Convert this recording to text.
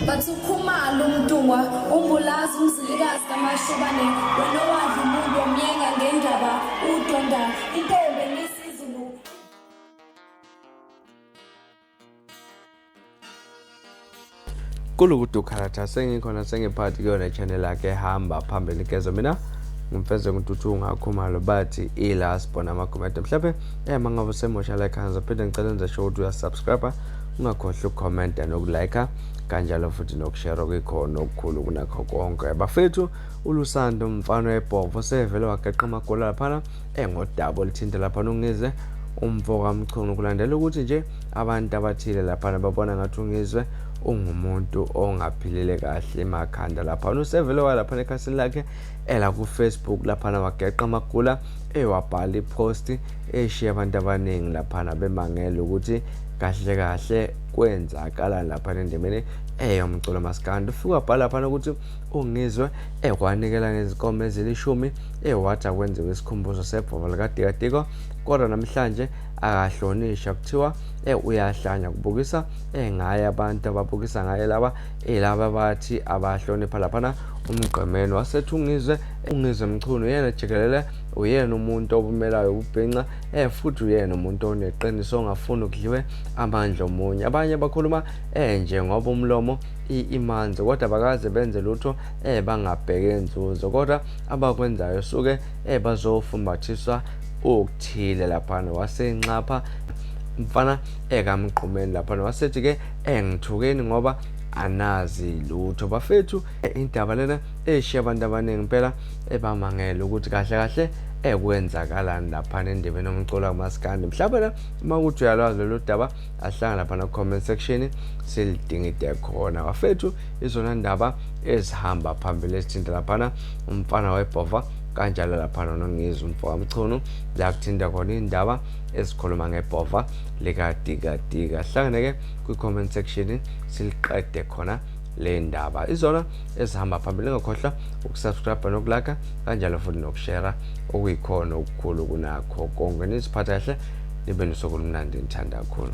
Bathi uKhumalo uMntungwa uMbulazi uMzilikazi kaMashobane wena owadla umuntu wamyenga ngendaba udonda intombi engisizulu. Kulukudu character sengikhona sengiphakathi kuyona channel yakhe hamba phambili gezo mina ngimfeze nguNtuthu Khumalo bathi ila sibona amagumede mhlawumbe mangabe usemusha like hands phinde ngicela enze sure ukuthi uyasubscribe, ungakhohlwa ukukhomenta nokulike kanjalo futhi nokushare okuyikhona okukhulu kunakho konke. Bafethu, uLusando mfana webhovo sevele wageqa amagoli laphana engodaba oluthinta laphana uNgizwe umfo kaMchunu, kulandela ukuthi nje abantu abathile laphana babona ngathi uNgizwe ungumuntu ongaphilile kahle emakhanda. Laphana usevele walaphana ekhasini lakhe ela ku-Facebook laphana wageqa amagula ewabhala ipost eshiya abantu abaningi laphana bemangele ukuthi kahle kahle kwenzakalani laphana endimeni eyomculo maskandi. Ufike wabhala laphana ukuthi uNgizwe ekwanikela ngezinkomo ezilishumi ewathi akwenziwe isikhumbuzo sebhovo likaDikadiko, kodwa namhlanje akahlonishwa, kuthiwa uyahlanya, kubukisa ngaye abantu ababukisa ngaye laba laba bathi abahlonipha laphana umgqemeni. Wasethi uNgizwe, uNgizwe Mchunu yena jikelele uyena umuntu obumelayo ububhinca, futhi uyena umuntu oneqiniso ongafuni ukudliwe amandla omunye. Abanye bakhuluma nje ngoba umlomo imanzi, kodwa bakaze benze lutho bangabheke inzuzo, kodwa abakwenzayo suke bazofumbathiswa okuthile laphana. Wasenxapha mfana ekamgqumeni laphana, wasethi ke engithukeni ngoba anazi lutho. Bafethu, indaba lena eshiya abantu abaningi impela ebamangele ukuthi kahle kahle ekwenzakalani laphana endimeni yomculo kamaskandi. Mhlawumbe la uma kuthi uyalwazi lolu daba, ahlanga laphana comment section silidingide khona. Bafethu, izona ndaba ezihamba phambili ezithinta laphana umfana webhova kanjalo laphana noNgizwe umfo kaMchunu, la kuthinta khona indaba ezikhuluma ngebhova likaDikadika. Hlangane-ke kwi-comment section siliqede khona le ndaba, izona ezihamba phambili. Ungakhohlwa ukusubscribe nokulike kanjalo futhi nokushare okuyikhona okukhulu kunakho konke. Niziphathe kahle, nibe nosuku olumnandi, ngithanda kakhulu.